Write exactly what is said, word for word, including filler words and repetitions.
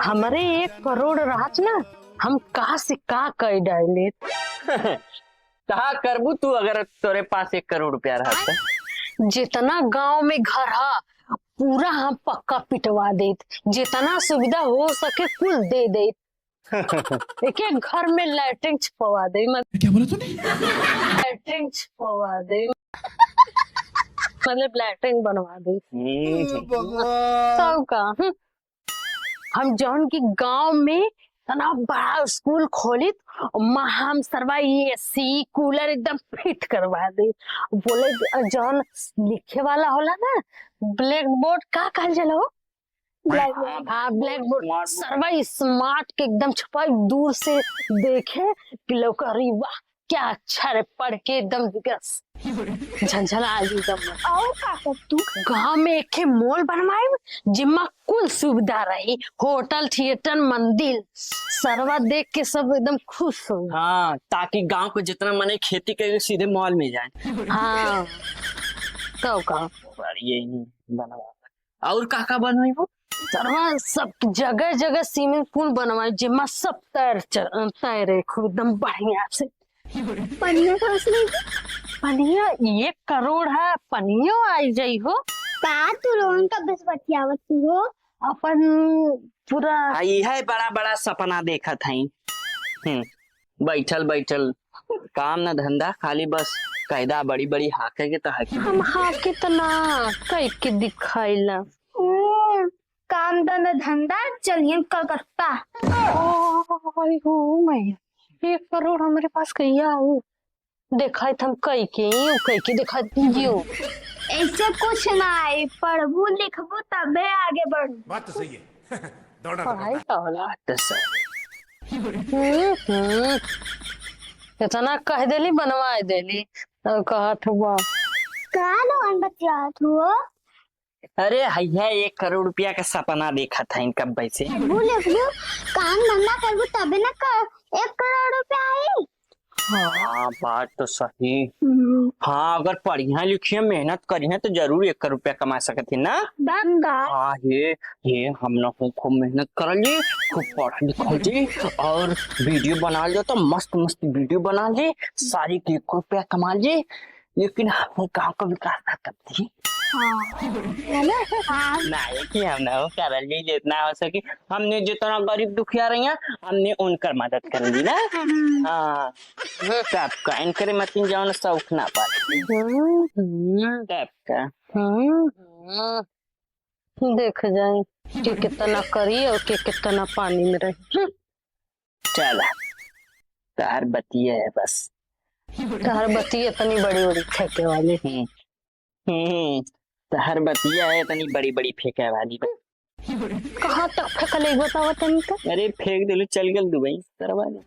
हमरे एक करोड़ रहत ना, हम का से का कई डाले। का करबू तू अगर तोरे पास एक करोड़ रुपया रहत त? जितना गांव में घर है, पूरा हम पक्का पिटवा देत, जितना सुविधा हो सके कुल दे देत। एक एक घर में लैट्रिन छुपवा दे, मत-, क्या बोला तूने? लैट्रिन छुपवा दे, मतलब लैट्रिन बनवा दे। हम्म। भगवान। सब का, हम्म। हम जौन की गांव में इतना बड़ा स्कूल खोलित, वहाँ हम सरवा एसी कूलर एकदम फिट करवा दे। बोले जौन लिखे वाला होला ना, ब्लैक बोर्ड का कहल जाला हो? ब्लैक बोर्ड। हाँ, ब्लैक बोर्ड। स्मार्ट बोर्ड। सरवा स्मार्ट के एकदम छपाई, दूर से देखे कि लौका, अरे वाह, क्या अच्छा रे, पढ़ के एकदम विकास झंझना आ गई एकदम। और का कर तू? गांव में एक ठे मॉल बनवाए, जिम्मा कुल सुविधा रही, होटल, थिएटर, मंदिर, सरवा देख के सब एकदम खुश हो। हाँ, ताकि गांव को जितना मने खेती करे सीधे मॉल में जाए। हाँ, तो का? बढ़िया ही बनवा। और का का बनवाई हो? सरवा सब जगह जगह स्विमिंग पूल बनवाई, जेमा सब तैर च-, तैरे खूब एकदम बढ़िया से। पनिया कहाँ से लेगी? पनिया एक करोड़ है, पनियो आई जाई हो। का तू लोगन का बस बतियावत तू हो? अपन पूरा आ, इहे बड़ा बड़ा सपना देखत हई। हम्म, बैठल बैठल काम न धंधा, खाली बस कैदा बड़ी बड़ी हाके के त हाके। हम हाके त ना, कई के दिखाइला। ओ, काम धंधा धंधा, चलियन कलकत्ता। ओ, आई हो मैया, एक करोड़ हमरे पास कहिया हो? देखाइत हम कई के, यूं कई के देखाइत यूं। ऐसे कुछ ना है, पढ़बू लिखबू तबे आगे बढ़ू। बात तो सही है। दौड़ना तो पढ़ाई पड़ता है। का होला? बात तो सही। हम्म, हम्म। इतना कह देली, बनवाए देली। और कहत हुआ। का लोगन बतियात हुआ? अरे हैया, एक करोड़ रुपया का सपना देखत हईन कब्बे से। पढ़बू लिखबू, काम धंधा करबू तबे न कर, एक करोड़ रुपया आई। हाँ, बात तो सही। हम्म। हाँ, अगर पढ़िया लिखिया, मेहनत करिया तो जरूर एक करोड़ रुपया कमा सकत ही ना। बात का? हाँ, ये, ये हम ना खूब, खूब मेहनत करल जी, खूब पढ़ल लिखल जी, और वीडियो बनाल जी तो मस्त मस्त वीडियो बनाल जी, सारी के एक रुपया कमाल जी। लेकिन हम गाँव का विकास ना करती। हाँ। है ना? हाँ। ना, ये कि हम ना वो करल जी, जितना हो सके, हमने जितना गरीब दुखिया रही हैं, हमने उनकर मदद कर ली ना। हम्म। हाँ। तब का, इनकरे मतिन जौन शौक ना पाते। हम्म, हम्म। तब का। हम्म, हम्म। देख जाए कि कितना करी और के कितना पानी में रही। हम्म। चला, तोहार बतिया है बस। तोहार बतिया इतनी बड़ी बड़ी फेंके वाली। हम्म। हम्म, तोहार बतिया है इतनी बड़ी बड़ी फेंके वाली। कहाँ तक फेंकले बतावा तनी तो? अरे फेंक देलू, चल गल दुबई, सरवा ने।